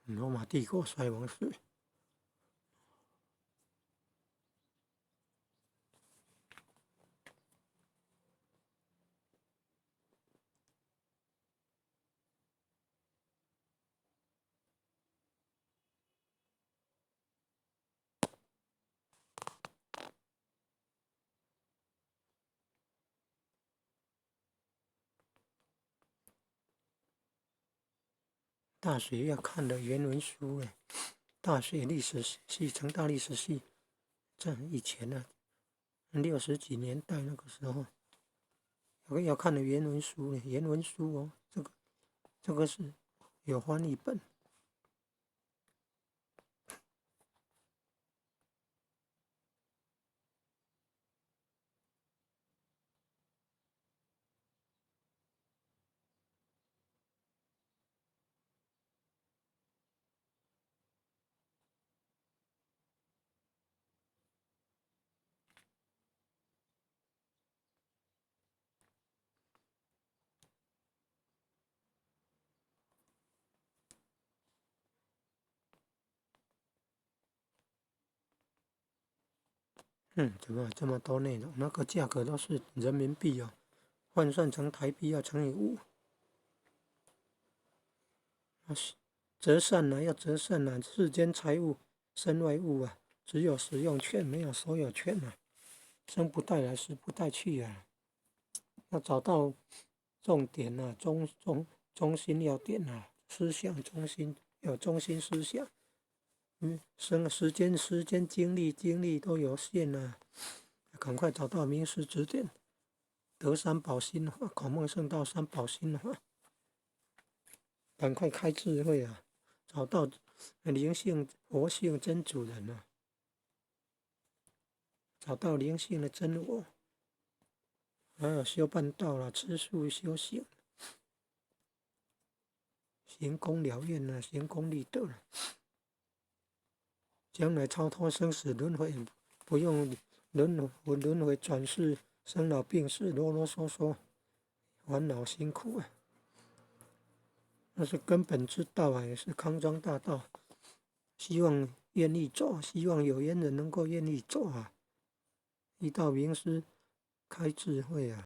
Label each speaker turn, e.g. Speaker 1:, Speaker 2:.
Speaker 1: 羅馬帝國衰亡史。大學要看的原文書誒，大學歷史系、成大歷史系，這以前呢，六十幾年代那個時候，要看的原文書，原文書哦，這個是有翻譯本。怎麼這麼多內容？那個價格都是人民幣哦，換算成台幣要乘以5。折善呢，要折善呢，世間財物、身外物啊，只有使用權，沒有所有權啊。生不帶來，死不帶去啊。要找到重點啊，中心要點啊，思想中心，有中心思想。生時間、精力都有限啊，趕快找到名師指點，得三寶心法，孔孟聖道三寶心法，趕快開智慧啊，找到靈性、佛性真主人啊，找到靈性的真我，還有修辦道了，吃素修行，行功了願啊，行功立德了。將來超脫生死輪迴，不用輪迴轉世、生老病死，囉囉嗦嗦，煩惱辛苦啊！那是根本之道啊，也是康莊大道。希望願意做，希望有緣人能夠願意做啊！遇到名師開智慧啊！